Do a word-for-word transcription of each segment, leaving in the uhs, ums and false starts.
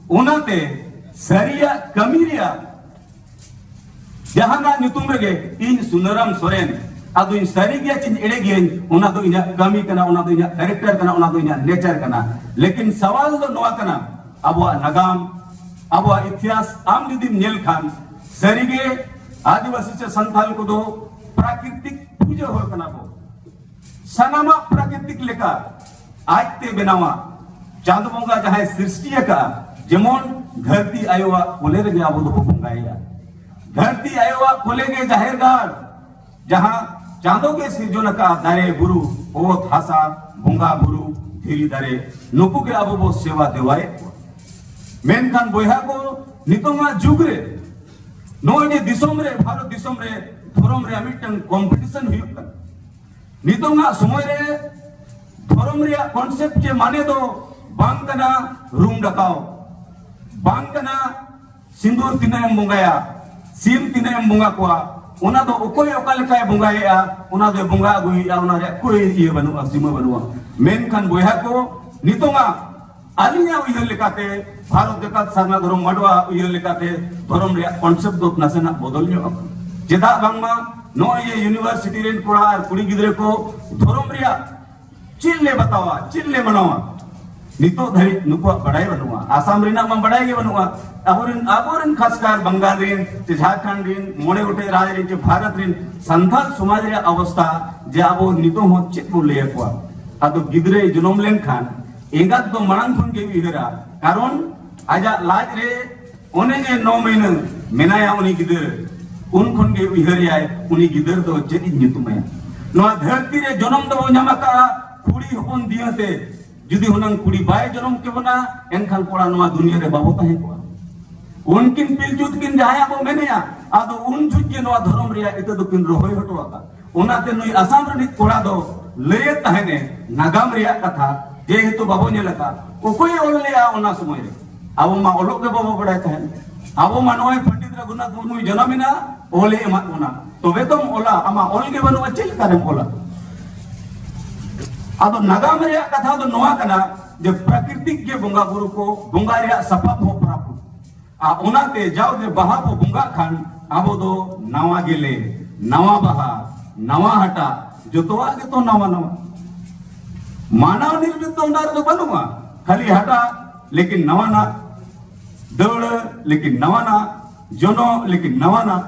ᱚᱱᱟᱛᱮ ᱥᱟᱹᱨᱤᱭᱟᱜ ᱠᱟᱹᱢᱤ ᱨᱮᱭᱟᱜ ᱡᱟᱦᱟᱱᱟᱜ ᱧᱩᱛᱩᱢ ᱨᱮᱜᱮ ᱤᱧ ᱥᱩᱱᱟᱹᱨᱟᱢ ᱥᱚᱨᱮᱱ, ᱟᱫᱚᱧ ᱥᱟᱹᱨᱤ ᱜᱮᱭᱟ ᱪᱮᱧ ᱮᱲᱮ ᱜᱤᱭᱟᱹᱧ, ᱚᱱᱟ ᱫᱚ ᱤᱧᱟᱹᱜ ᱠᱟᱹᱢᱤ ᱠᱟᱱᱟ, ᱚᱱᱟ ᱫᱚ ᱤᱧᱟᱹᱜ ᱠᱮᱨᱮᱠᱴᱟᱨ ᱠᱟᱱᱟ, ᱚᱱᱟ ᱫᱚ ᱤᱧᱟᱹᱜ ᱱᱮᱪᱟᱨ ᱠᱟᱱᱟ᱾ ᱞᱮᱠᱤᱱ ᱥᱟᱣᱟᱞ ᱫᱚ ᱱᱚᱣᱟ ᱠᱟᱱᱟ, ᱟᱵᱚᱣᱟᱜ ᱱᱟᱜᱟᱢ, ᱟᱵᱚᱣᱟᱜ ᱤᱛᱤᱦᱟᱥ ᱟᱢ ᱡᱩᱫᱤᱢ ᱧᱮᱞ ᱠᱷᱟᱱ, ᱥᱟᱹᱨᱤᱜᱮ ᱟᱹᱫᱤᱵᱟᱹᱥᱤ ᱥᱮ ᱥᱟᱱᱛᱟᱞ ᱠᱚᱫᱚ ᱯᱨᱟᱠᱨᱤᱛᱤᱠ ᱯᱩᱡᱟᱹ ᱦᱚᱲ ᱠᱟᱱᱟ ᱵᱚ᱾ ᱥᱟᱱᱟᱢᱟᱜ ᱯᱨᱟᱠᱨᱤᱛᱤᱠ ᱞᱮᱠᱟ ᱟᱡᱛᱮ ᱵᱮᱱᱟᱣᱟ᱾ ᱪᱟᱸᱫ ᱵᱚᱸᱜᱟ ᱡᱟᱦᱟᱸᱭ ᱥᱨᱤᱥᱴᱤ ᱟᱠᱟᱫᱼᱟ, ᱡᱮᱢᱚᱱ ᱫᱷᱟᱹᱨᱛᱤ ᱟᱭᱳᱣᱟᱜ ᱠᱚᱞᱮ ᱨᱮᱜᱮ ᱟᱵᱚ ᱫᱚᱵᱚ ᱵᱚᱸᱜᱟᱭᱟ᱾ ᱫᱷᱟᱹᱨᱛᱤ ᱟᱭᱳᱣᱟᱜ ᱠᱚᱞᱮ ᱜᱮ ᱡᱟᱦᱮᱨ ᱜᱟᱲ, ᱡᱟᱦᱟᱸ ᱪᱟᱸᱫᱚ ᱜᱮ ᱥᱤᱨᱡᱚᱱ ᱟᱠᱟᱫᱼᱟ, ᱫᱟᱨᱮ, ᱵᱩᱨᱩ, ᱚᱛ, ᱦᱟᱥᱟ, ᱵᱚᱸᱜᱟ, ᱵᱩᱨᱩ, ᱫᱷᱤᱨᱤ, ᱫᱟᱨᱮ, ᱱᱩᱠᱩ ᱜᱮ ᱟᱵᱚ ᱵᱚ ᱥᱮᱵᱟ ᱫᱮᱣᱟᱭᱮᱫ ᱠᱚᱣᱟ᱾ ᱢᱮᱱᱠᱷᱟᱱ ᱵᱚᱭᱦᱟ ᱠᱚ, ᱱᱤᱛᱚᱝᱟᱜ ᱡᱩᱜᱽ ᱨᱮ ᱱᱚᱜᱼᱚᱭ ᱡᱮ ᱫᱤᱥᱚᱢ ᱨᱮ, ᱵᱷᱟᱨᱚᱛ ᱫᱤᱥᱚᱢ ᱨᱮ ᱫᱷᱚᱨᱚᱢ ᱨᱮᱭᱟᱜ ᱢᱤᱫᱴᱟᱝ ᱠᱚᱢᱯᱤᱴᱤᱥᱚᱱ ᱦᱩᱭᱩᱜ ᱠᱟᱱᱟ᱾ ᱱᱤᱛᱚᱝᱟᱜ ᱥᱚᱢᱚᱭ ᱨᱮ ᱫᱷᱚᱨᱚᱢ ᱨᱮᱭᱟᱜ ᱠᱚᱱᱥᱮᱯᱴ ᱪᱮ ᱢᱟᱱᱮ ᱫᱚ ᱵᱟᱝ ᱠᱟᱱᱟ ᱨᱩᱢ ᱰᱟᱠᱟᱣ, ᱵᱟᱝ ᱠᱟᱱᱟ ᱥᱤᱸᱫᱩᱨ ᱛᱤᱱᱟᱹᱜ ᱮᱢ ᱵᱚᱸᱜᱟᱭᱟ, ᱥᱤᱢ ᱛᱤᱱᱟᱹᱜ ᱮᱢ ᱵᱚᱸᱜᱟ ᱠᱚᱣᱟ, ᱚᱱᱟ ᱫᱚ ᱚᱠᱚᱭ ᱚᱠᱟ ᱞᱮᱠᱟᱭ ᱵᱚᱸᱜᱟᱭᱮᱫᱼᱟ, ᱚᱱᱟ ᱫᱚᱭ ᱵᱚᱸᱜᱟ ᱟᱹᱜᱩᱭᱮᱫᱼᱟ, ᱚᱱᱟ ᱨᱮᱭᱟᱜ ᱠᱳᱭ ᱤᱭᱟᱹ ᱵᱟᱹᱱᱩᱜᱼᱟ, ᱥᱤᱢᱟᱹ ᱵᱟᱹᱱᱩᱜᱼᱟ᱾ ᱢᱮᱱᱠᱷᱟᱱ ᱵᱚᱭᱦᱟ ᱠᱚ, ᱱᱤᱛᱚᱝᱟᱜ ᱟᱹᱞᱤᱧᱟᱜ ᱩᱭᱦᱟᱹᱨ ᱞᱮᱠᱟᱛᱮ, ᱵᱷᱟᱨᱚᱛ ᱡᱟᱠᱟᱛ ᱥᱟᱨᱱᱟ ᱫᱷᱚᱨᱚᱢ ᱢᱟᱰᱣᱟ ᱩᱭᱦᱟᱹᱨ ᱞᱮᱠᱟᱛᱮ, ᱫᱷᱚᱨᱚᱢ ᱨᱮᱭᱟᱜ ᱠᱚᱱᱥᱮᱯᱴ ᱫᱚ ᱱᱟᱥᱮᱱᱟᱜ ᱵᱚᱫᱚᱞ ᱧᱚᱜ ᱟᱠᱟᱱᱟ᱾ ᱪᱮᱫᱟᱜ ᱵᱟᱝᱢᱟ ᱱᱚᱜᱼᱚᱭ ᱡᱮ ᱤᱭᱩᱱᱤᱵᱷᱟᱨᱥᱤᱴᱤ ᱨᱮᱱ ᱠᱚᱲᱟ ᱟᱨ ᱠᱩᱲᱤ ᱜᱤᱫᱽᱨᱟᱹ ᱠᱚ ᱫᱷᱚᱨᱚᱢ ᱨᱮᱭᱟᱜ ᱪᱮᱫ ᱞᱮ ᱵᱟᱛᱟᱣᱟ, ᱪᱮᱫ ᱞᱮ ᱢᱟᱱᱟᱣᱟ, ᱱᱤᱛᱚᱜ ᱫᱷᱟᱹᱨᱤᱡ ᱱᱩᱠᱩᱣᱟᱜ ᱵᱟᱰᱟᱭ ᱵᱟᱹᱱᱩᱜᱼᱟ᱾ ᱟᱥᱟᱢ ᱨᱮᱱᱟᱜ ᱢᱟ ᱵᱟᱰᱟᱭ ᱜᱮ ᱵᱟᱹᱱᱩᱜᱼᱟ᱾ ᱟᱵᱚᱨᱮᱱ, ᱟᱵᱚᱨᱮᱱ ᱠᱷᱟᱥᱠᱟᱨ ᱵᱟᱝᱜᱟᱞ ᱨᱮᱱ, ᱪᱮ ᱡᱷᱟᱲᱠᱷᱚᱸᱰ ᱨᱮᱱ, ᱢᱚᱬᱮ ᱜᱚᱴᱮᱡ ᱨᱟᱡᱽ ᱨᱮᱱ, ᱪᱮ ᱵᱷᱟᱨᱚᱛ ᱨᱮᱱ ᱥᱟᱱᱛᱟᱲ ᱥᱚᱢᱟᱡᱽ ᱨᱮᱭᱟᱜ ᱚᱵᱚᱥᱛᱷᱟ, ᱡᱮ ᱟᱵᱚ ᱱᱤᱛᱚᱜ ᱦᱚᱸ ᱪᱮᱫ ᱵᱚᱱ ᱞᱟᱹᱭ ᱟᱠᱚᱣᱟ? ᱟᱫᱚ ᱜᱤᱫᱽᱨᱟᱹᱭ ᱡᱚᱱᱚᱢ ᱞᱮᱱᱠᱷᱟᱱ ᱮᱸᱜᱟᱛ ᱫᱚ ᱢᱟᱲᱟᱝ ᱠᱷᱚᱱ ᱜᱮ ᱩᱭᱦᱟᱹᱨᱟ, ᱠᱟᱨᱚᱱ ᱟᱡᱟᱜ ᱞᱟᱡ ᱨᱮ ᱚᱱᱮ ᱡᱮ ᱱᱚ ᱢᱟᱹᱦᱱᱟᱹ ᱢᱮᱱᱟᱭᱟ ᱩᱱᱤ ᱜᱤᱫᱟᱹᱨ, ᱩᱱ ᱠᱷᱚᱱ ᱜᱮ ᱩᱭᱦᱟᱹᱨᱮᱭᱟᱭ, ᱩᱱᱤ ᱜᱤᱫᱟᱹᱨ ᱫᱚ ᱪᱮᱫ ᱤᱧ ᱧᱩᱛᱩᱢᱟᱭᱟ? ᱱᱚᱣᱟ ᱫᱷᱟᱹᱨᱛᱤ ᱨᱮ ᱡᱚᱱᱚᱢ ᱫᱚᱵᱚ ᱧᱟᱢ ᱟᱠᱟᱫᱼᱟ ᱠᱩᱲᱤ ᱦᱚᱯᱚᱱ ᱫᱤᱭᱟᱹ ᱛᱮ᱾ ᱡᱩᱫᱤ ᱦᱩᱱᱟᱹᱝ ᱠᱩᱲᱤ ᱵᱟᱭ ᱡᱚᱱᱚᱢ ᱠᱮᱵᱚᱱᱟ, ᱮᱱᱠᱷᱟᱱ ᱠᱚᱲᱟ ᱱᱚᱣᱟ ᱫᱩᱱᱤᱭᱟᱹ ᱨᱮ ᱵᱟᱵᱚ ᱛᱟᱦᱮᱸ ᱠᱚᱜᱼᱟ᱾ ᱩᱱᱠᱤᱱ ᱯᱤᱞᱪᱩ ᱛᱟᱹᱠᱤᱱ ᱡᱟᱦᱟᱸᱭᱟᱜ ᱵᱚ ᱢᱮᱱᱮᱜᱼᱟ, ᱟᱫᱚ ᱩᱱ ᱡᱚᱦᱚᱜ ᱜᱮ ᱱᱚᱣᱟ ᱫᱷᱚᱨᱚᱢ ᱨᱮᱭᱟᱜ ᱤᱛᱟᱹ ᱫᱚᱠᱤᱱ ᱨᱚᱦᱚᱭ ᱦᱚᱴᱚ ᱟᱠᱟᱫ᱾ ᱚᱱᱟᱛᱮ ᱱᱩᱭ ᱟᱥᱟᱢ ᱨᱤᱱᱤᱡ ᱠᱚᱲᱟ ᱫᱚ ᱞᱟᱹᱭᱮᱫ ᱛᱟᱦᱮᱱᱮ ᱱᱟᱜᱟᱢ ᱨᱮᱭᱟᱜ ᱠᱟᱛᱷᱟ, ᱡᱮᱦᱮᱛᱩ ᱵᱟᱵᱚ ᱧᱮᱞ ᱟᱠᱟᱫ, ᱚᱠᱚᱭᱮ ᱚᱞ ᱞᱮᱜᱼᱟ ᱚᱱᱟ ᱥᱚᱢᱚᱭ ᱨᱮ? ᱟᱵᱚ ᱢᱟ ᱚᱞᱚᱜ ᱜᱮ ᱵᱟᱵᱚ ᱵᱟᱲᱟᱭ ᱛᱟᱦᱮᱱ᱾ ᱟᱵᱚ ᱢᱟ ᱱᱚᱜᱼᱚᱭ ᱯᱚᱱᱰᱤᱛ ᱨᱚᱜᱷᱩᱱᱟᱛᱷ ᱢᱩᱨᱢᱩᱭ ᱡᱚᱱᱚᱢ ᱮᱱᱟ, ᱚᱞᱮ ᱮᱢᱟᱫ ᱵᱚᱱᱟ, ᱛᱚᱵᱮ ᱛᱚᱢ ᱚᱞᱟ, ᱟᱢᱟᱜ ᱚᱞ ᱜᱮ ᱵᱟᱹᱱᱩᱜᱼᱟ, ᱪᱮᱫ ᱞᱮᱠᱟᱨᱮᱢ ᱚᱞᱟ? ᱟᱫᱚ ᱱᱟᱜᱟᱢ ᱨᱮᱭᱟᱜ ᱠᱟᱛᱷᱟ ᱫᱚ ᱱᱚᱣᱟ ᱠᱟᱱᱟ, ᱡᱮ ᱯᱨᱟᱠᱨᱤᱛᱤᱠ ᱜᱮ ᱵᱚᱸᱜᱟ ᱵᱩᱨᱩ ᱠᱚ, ᱵᱚᱸᱜᱟ ᱨᱮᱭᱟᱜ ᱥᱟᱯᱟᱵ ᱦᱚᱸ ᱯᱨᱟᱠᱨᱤᱛᱤᱠ᱾ ᱟᱨ ᱚᱱᱟᱛᱮ ᱡᱟᱣᱜᱮ ᱵᱟᱦᱟ ᱵᱚ ᱵᱚᱸᱜᱟᱜ ᱠᱷᱟᱱ ᱟᱵᱚ ᱫᱚ ᱱᱟᱣᱟ ᱜᱮᱞᱮ, ᱱᱟᱣᱟ ᱵᱟᱦᱟ, ᱱᱟᱣᱟ ᱦᱟᱴᱟᱜ, ᱡᱚᱛᱚᱣᱟᱜ ᱜᱮᱛᱚ ᱱᱟᱣᱟ ᱱᱟᱣᱟ᱾ ᱢᱟᱱᱟᱣ ᱱᱤᱨᱢᱤᱛ ᱫᱚ ᱚᱱᱟ ᱨᱮᱫᱚ ᱵᱟᱹᱱᱩᱜᱼᱟ, ᱠᱷᱟᱹᱞᱤ ᱦᱟᱴᱟᱜ ᱞᱮᱠᱤᱱ ᱱᱟᱣᱟᱱᱟᱜ, ᱫᱟᱹᱣᱲᱟᱹ ᱞᱮᱠᱤᱱ ᱱᱟᱣᱟᱱᱟᱜ, ᱡᱚᱱᱚᱜ ᱞᱮᱠᱤᱱ ᱱᱟᱣᱟᱱᱟᱜ᱾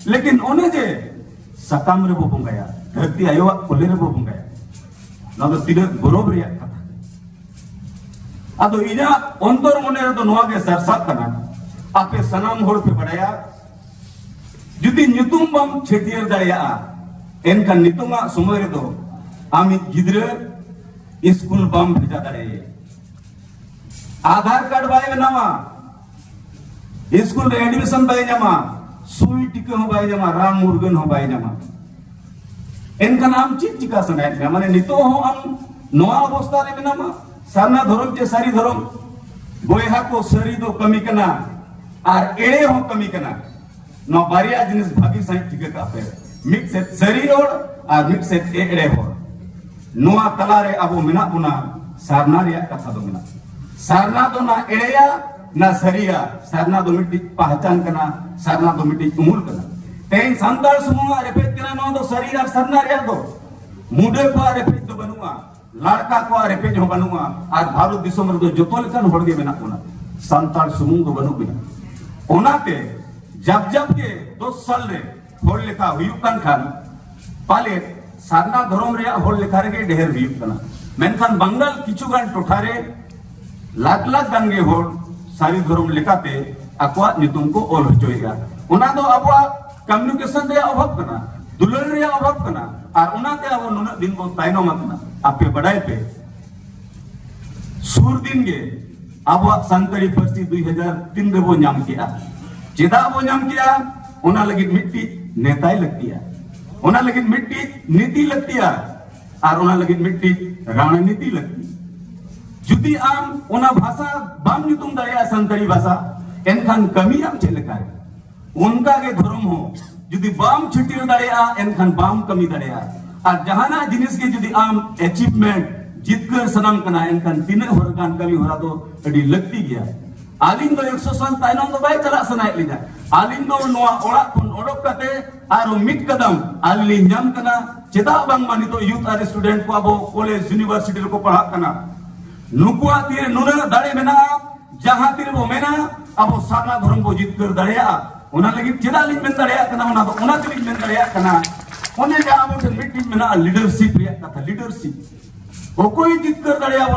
ᱞᱮᱠᱤᱱ ᱚᱱᱮ ᱡᱮ ᱥᱟᱠᱟᱢ ᱨᱮᱵᱚ ᱵᱚᱸᱜᱟᱭᱟ, ᱫᱷᱟᱹᱨᱛᱤ ᱟᱭᱳᱣᱟᱜ ᱠᱚᱞᱮ ᱨᱮᱵᱚ ᱵᱚᱸᱜᱟᱭᱟ, ᱱᱚᱣᱟ ᱫᱚ ᱛᱤᱱᱟᱹᱜ ᱜᱚᱨᱚᱵᱽ ᱨᱮᱭᱟᱜ ᱠᱟᱛᱷᱟ᱾ ᱟᱫᱚ ᱤᱧᱟᱹᱜ ᱚᱱᱛᱚᱨ ᱢᱚᱱᱮ ᱨᱮᱫᱚ ᱱᱚᱣᱟ ᱜᱮ ᱥᱟᱨᱥᱟᱜ ᱠᱟᱱᱟ, ᱟᱯᱮ ᱥᱟᱱᱟᱢ ᱦᱚᱲ ᱯᱮ ᱵᱟᱲᱟᱭᱟ, ᱡᱩᱫᱤ ᱧᱩᱛᱩᱢ ᱵᱟᱢ ᱪᱷᱟᱹᱴᱭᱟᱹᱨ ᱫᱟᱲᱮᱭᱟᱜᱼᱟ, ᱮᱱᱠᱷᱟᱱ ᱱᱤᱛᱚᱝᱟᱜ ᱥᱚᱢᱚᱭ ᱨᱮᱫᱚ ᱟᱢᱤᱡ ᱜᱤᱫᱽᱨᱟᱹ ᱥᱠᱩᱞ ᱵᱟᱢ ᱵᱷᱮᱡᱟ ᱫᱟᱲᱮᱭᱟᱭᱟ᱾ ᱟᱫᱷᱟᱨ ᱠᱟᱨᱰ ᱵᱟᱭ ᱵᱮᱱᱟᱣᱟ, ᱥᱠᱩᱞ ᱨᱮ ᱮᱰᱢᱤᱥᱚᱱ ᱵᱟᱭ ᱧᱟᱢᱟ, ᱥᱩᱭ ᱴᱤᱠᱟᱹ ᱦᱚᱸ ᱵᱟᱭ ᱧᱟᱢᱟ, ᱨᱟᱱ ᱢᱩᱨᱜᱟᱹᱱ ᱦᱚᱸ ᱵᱟᱭ ᱧᱟᱢᱟ᱾ ᱮᱱᱠᱷᱟᱱ ᱟᱢ ᱪᱮᱫ ᱪᱤᱠᱟ ᱥᱟᱱᱟᱭᱮᱫ ᱢᱮᱭᱟ? ᱢᱟᱱᱮ ᱱᱤᱛᱚᱜ ᱦᱚᱸ ᱟᱢ ᱱᱚᱣᱟ ᱚᱵᱚᱥᱛᱟ ᱨᱮ ᱢᱮᱱᱟᱢᱟ, ᱥᱟᱨᱱᱟ ᱫᱷᱚᱨᱚᱢ ᱪᱮ ᱥᱟᱹᱨᱤ ᱫᱷᱚᱨᱚᱢ? ᱵᱚᱭᱦᱟ ᱠᱚ, ᱥᱟᱹᱨᱤ ᱫᱚ ᱠᱟᱹᱢᱤ ᱠᱟᱱᱟ ᱟᱨ ᱮᱲᱮ ᱦᱚᱸ ᱠᱟᱹᱢᱤ ᱠᱟᱱᱟ᱾ ᱱᱚᱣᱟ ᱵᱟᱨᱭᱟ ᱡᱤᱱᱤᱥ ᱵᱷᱟᱹᱜᱤ ᱥᱟᱺᱦᱤᱡ ᱴᱷᱤᱠᱟᱹ ᱠᱟᱜ ᱯᱮ᱾ ᱢᱤᱫ ᱥᱮᱫ ᱥᱟᱹᱨᱤ ᱦᱚᱲ ᱟᱨ ᱢᱤᱫ ᱥᱮᱫ ᱮᱲᱮ ᱦᱚᱲ᱾ ᱱᱚᱣᱟ ᱛᱟᱞᱟᱨᱮ ᱟᱵᱚ ᱢᱮᱱᱟᱜ ᱵᱚᱱᱟ, ᱥᱟᱨᱱᱟ ᱨᱮᱭᱟᱜ ᱠᱟᱛᱷᱟ ᱫᱚ ᱢᱮᱱᱟᱜᱼᱟ᱾ ᱥᱟᱨᱱᱟ ᱫᱚ ᱱᱟ ᱮᱲᱮᱭᱟ ᱱᱟ ᱥᱟᱹᱨᱤᱭᱟ, ᱥᱟᱨᱱᱟ ᱫᱚ ᱢᱤᱫᱴᱤᱡ ᱯᱟᱦᱪᱟᱱ ᱠᱟᱱᱟ, ᱥᱟᱨᱱᱟ ᱫᱚ ᱢᱤᱫᱴᱤᱡ ᱩᱢᱩᱞ ᱠᱟᱱᱟ᱾ ᱛᱮᱦᱮᱧ ᱥᱟᱱᱛᱟᱲ ᱥᱩᱢᱩᱝᱟᱜ ᱨᱮᱯᱮᱡ ᱠᱟᱱᱟ ᱱᱚᱣᱟ ᱫᱚ ᱥᱟᱹᱨᱤ ᱟᱨ ᱥᱟᱨᱱᱟ ᱨᱮᱭᱟᱜ ᱫᱚ᱾ ᱢᱩᱰᱟᱹ ᱠᱚᱣᱟᱜ ᱨᱮᱯᱮᱡ ᱫᱚ ᱵᱟᱹᱱᱩᱜᱼᱟ, ᱞᱟᱲᱠᱟ ᱠᱚᱣᱟᱜ ᱨᱮᱯᱮᱡ ᱦᱚᱸ ᱵᱟᱹᱱᱩᱜᱼᱟ, ᱟᱨ ᱵᱷᱟᱨᱚᱛ ᱫᱤᱥᱚᱢ ᱨᱮᱫᱚ ᱡᱚᱛᱚ ᱞᱮᱠᱟᱱ ᱦᱚᱲ ᱜᱮ ᱢᱮᱱᱟᱜ ᱵᱚᱱᱟ, ᱥᱟᱱᱛᱟᱲ ᱥᱩᱢᱩᱝ ᱫᱚ ᱵᱟᱹᱱᱩᱜ ᱵᱚᱱᱟ᱾ ᱚᱱᱟᱛᱮ ᱡᱟᱵ ᱡᱟᱵ ᱜᱮ ᱫᱚᱥ ᱥᱟᱞ ᱨᱮ ᱦᱚᱲ ᱞᱮᱠᱷᱟ ᱦᱩᱭᱩᱜ ᱠᱟᱱ ᱠᱷᱟᱱ, ᱯᱟᱞᱮ ᱥᱟᱨᱱᱟ ᱫᱷᱚᱨᱚᱢ ᱨᱮᱭᱟᱜ ᱦᱚᱲ ᱞᱮᱠᱷᱟ ᱨᱮᱜᱮ ᱰᱷᱮᱨ ᱦᱩᱭᱩᱜ ᱠᱟᱱᱟ᱾ ᱢᱮᱱᱠᱷᱟᱱ ᱵᱟᱝᱜᱟᱞ ᱠᱤᱪᱷᱩ ᱜᱟᱱ ᱴᱚᱴᱷᱟ ᱨᱮ ᱞᱟᱠᱷ ᱞᱟᱠᱷ ᱜᱟᱱ ᱜᱮ ᱦᱚᱲ ᱥᱟᱹᱨᱤ ᱫᱷᱚᱨᱚᱢ ᱞᱮᱠᱟᱛᱮ ᱟᱠᱚᱣᱟᱜ ᱧᱩᱛᱩᱢ ᱠᱚ ᱚᱞ ᱦᱚᱪᱚᱭᱮᱫᱼᱟ᱾ ᱚᱱᱟ ᱫᱚ ᱟᱵᱚᱣᱟᱜ ᱠᱚᱢᱤᱭᱩᱱᱤᱠᱮᱥᱚᱱ ᱨᱮᱭᱟᱜ ᱚᱵᱷᱟᱵ ᱠᱟᱱᱟ, ᱫᱩᱞᱟᱹᱲ ᱨᱮᱭᱟᱜ ᱚᱵᱷᱟᱵ ᱠᱟᱱᱟ, ᱟᱨ ᱚᱱᱟᱛᱮ ᱟᱵᱚ ᱱᱩᱱᱟᱹᱜ ᱫᱤᱱ ᱵᱚᱱ ᱛᱟᱭᱱᱚᱢ ᱟᱠᱟᱱᱟ᱾ ᱟᱯᱮ ᱵᱟᱰᱟᱭ ᱯᱮ, ᱥᱩᱨ ᱫᱤᱱ ᱜᱮ ᱟᱵᱚᱣᱟᱜ ᱥᱟᱱᱛᱟᱲᱤ ᱯᱟᱹᱨᱥᱤ ᱫᱩᱭ ᱦᱟᱡᱟᱨ ᱛᱤᱱ ᱨᱮᱵᱚ ᱧᱟᱢ ᱠᱮᱜᱼᱟ᱾ ᱪᱮᱫᱟᱜ ᱵᱚ ᱧᱟᱢ ᱠᱮᱜᱼᱟ? ᱚᱱᱟ ᱞᱟᱹᱜᱤᱫ ᱢᱤᱫᱴᱤᱡ ᱱᱮᱛᱟᱭ ᱞᱟᱹᱠᱛᱤᱭᱟ, ᱚᱱᱟ ᱞᱟᱹᱜᱤᱫ ᱢᱤᱫᱴᱤᱡ ᱱᱤᱛᱤ ᱞᱟᱹᱠᱛᱤᱭᱟ, ᱟᱨ ᱚᱱᱟ ᱞᱟᱹᱜᱤᱫ ᱢᱤᱫᱴᱤᱡ ᱨᱟᱱᱱᱤᱛᱤ ᱞᱟᱹᱠᱛᱤ᱾ ᱡᱩᱫᱤ ᱟᱢ ᱚᱱᱟ ᱵᱷᱟᱥᱟ ᱵᱟᱢ ᱧᱩᱛᱩᱢ ᱫᱟᱲᱮᱭᱟᱜᱼᱟ, ᱥᱟᱱᱛᱟᱲᱤ ᱵᱷᱟᱥᱟ, ᱮᱱᱠᱷᱟᱱ ᱠᱟᱹᱢᱤᱭᱟᱢ ᱪᱮᱫ ᱞᱮᱠᱟᱨᱮ? ᱚᱱᱠᱟ ᱜᱮ ᱫᱷᱚᱨᱚᱢ ᱦᱚᱸ, ᱡᱩᱫᱤ ᱵᱟᱢ ᱪᱷᱟᱹᱴᱭᱟᱹᱨ ᱫᱟᱲᱮᱭᱟᱜᱼᱟ, ᱮᱱᱠᱷᱟᱱ ᱵᱟᱢ ᱠᱟᱹᱢᱤ ᱫᱟᱲᱮᱭᱟᱜᱼᱟ᱾ ᱟᱨ ᱡᱟᱦᱟᱱᱟᱜ ᱡᱤᱱᱤᱥ ᱜᱮ ᱡᱩᱫᱤ ᱟᱢ ᱮᱪᱤᱵᱷᱢᱮᱱᱴ, ᱡᱤᱛᱠᱟᱹᱨ ᱥᱟᱱᱟᱢ ᱠᱟᱱᱟ, ᱮᱱᱠᱷᱟᱱ ᱛᱤᱱᱟᱹᱜ ᱦᱚᱲ ᱜᱟᱱ ᱠᱟᱹᱢᱤ ᱦᱚᱨᱟ ᱫᱚ ᱟᱹᱰᱤ ᱞᱟᱹᱠᱛᱤ ᱜᱮᱭᱟ᱾ ᱟᱹᱞᱤᱧ ᱫᱚ ᱮᱠᱥᱚ ᱥᱟᱞ ᱛᱟᱭᱱᱚᱢ ᱫᱚ ᱵᱟᱭ ᱪᱟᱞᱟᱜ ᱥᱟᱱᱟᱭᱮᱫ ᱞᱤᱧᱟ᱾ ᱟᱹᱞᱤᱧ ᱫᱚ ᱱᱚᱣᱟ ᱚᱲᱟᱜ ᱠᱷᱚᱱ ᱚᱰᱚᱠ ᱠᱟᱛᱮ ᱟᱨᱚ ᱢᱤᱫ ᱠᱟᱫᱟᱢ ᱟᱹᱞᱤᱧ ᱞᱤᱧ ᱧᱟᱢ ᱠᱟᱱᱟ᱾ ᱪᱮᱫᱟᱜ ᱵᱟᱝᱢᱟ ᱱᱤᱛᱚᱜ ᱭᱩᱛᱷ ᱟᱨ ᱥᱴᱩᱰᱮᱱᱴ ᱠᱚ ᱟᱵᱚ ᱠᱚᱞᱮᱡᱽ ᱤᱭᱩᱱᱤᱵᱷᱟᱨᱥᱤᱴᱤ ᱨᱮᱠᱚ ᱯᱟᱲᱦᱟᱜ ᱠᱟᱱᱟ᱾ ᱱᱩᱠᱩᱣᱟᱜ ᱛᱤᱨᱮ ᱱᱩᱱᱟᱹᱜ ᱫᱟᱲᱮ ᱢᱮᱱᱟᱜᱼᱟ, ᱡᱟᱦᱟᱸ ᱛᱤᱨᱮᱵᱚ ᱢᱮᱱᱟ ᱟᱵᱚ ᱥᱟᱨᱱᱟ ᱫᱷᱚᱨᱚᱢ ᱵᱚ ᱡᱤᱛᱠᱟᱹᱨ ᱫᱟᱲᱮᱭᱟᱜᱼᱟ᱾ ᱚᱱᱟ ᱞᱟᱹᱜᱤᱫ ᱪᱮᱫᱟᱜ ᱞᱤᱧ ᱢᱮᱱ ᱫᱟᱲᱮᱭᱟᱜ ᱠᱟᱱᱟ? ᱚᱱᱟ ᱫᱚ ᱚᱱᱟ ᱛᱮᱞᱤᱧ ᱢᱮᱱ ᱫᱟᱲᱮᱭᱟᱜ ᱠᱟᱱᱟ, ᱚᱱᱮ ᱡᱮ ᱟᱵᱚ ᱴᱷᱮᱱ ᱢᱤᱫᱴᱤᱡ ᱢᱮᱱᱟᱜᱼᱟ ᱞᱤᱰᱟᱨᱥᱤᱯ ᱨᱮᱭᱟᱜ ᱠᱟᱛᱷᱟ, ᱞᱤᱰᱟᱨᱥᱤᱯ᱾ ᱚᱠᱚᱭ ᱡᱤᱛᱠᱟᱹᱨ ᱫᱟᱲᱮᱭᱟᱜᱼᱟ?